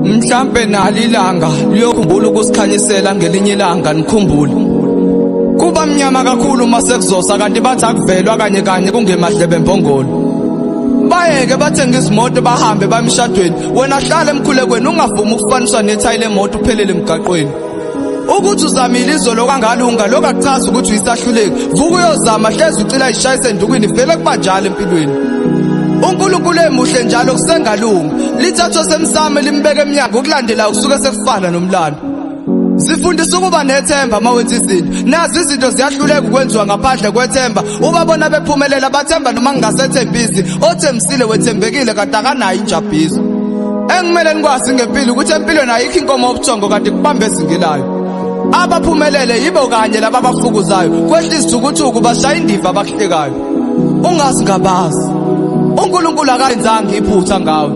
Mhlampe nalo ilanga liyokhumbula ukusikhanyisela ngelinye ilanga nikhumbule. Kuba mnyama kakhulu uma sekuzosa kanti bathi akuvelwa kanye kanye kungemadlebe embongolo. Bayeke bathenge izimoto bahambe bamshadweni wena hlala emkhulekweni ungavumi ukufaniswa nethayi lemoto uphelele emgaqweni. Ukuthi uzamile izolo kwangalunga lokho akuchazi ukuthi uyisahluleki. Vuka uyozama hlezi ucila ishayise endukwini vele kuba njalo empilweni. uNkulunkulu emuhle njalo kusengalunga. Lithathwa semsamo limbeke emnyango ukulandela kusuke sekufana nomlando. Sifundisa ukuba nethemba uma wenza izinto. Nazi izinto ziyahluleka ukwenziwa ngaphandle kwethemba. Ubabona bephumelela bathemba noma ngingasethembisi. Othembisile wethembekile kanti akanayo injabhiso. Engimele nikwazi ngempilo ukuthi empilweni ayikho inkomo obuthongo kanti kubamba ezingelayo. Abaphumelele yibo kanye laba abafukuzayo. Kwehla izithukuthuku bashaya indiva abakuhlekayo. Ungazingabazi. uNkulunkulu akayenzanga iphutha ngawe.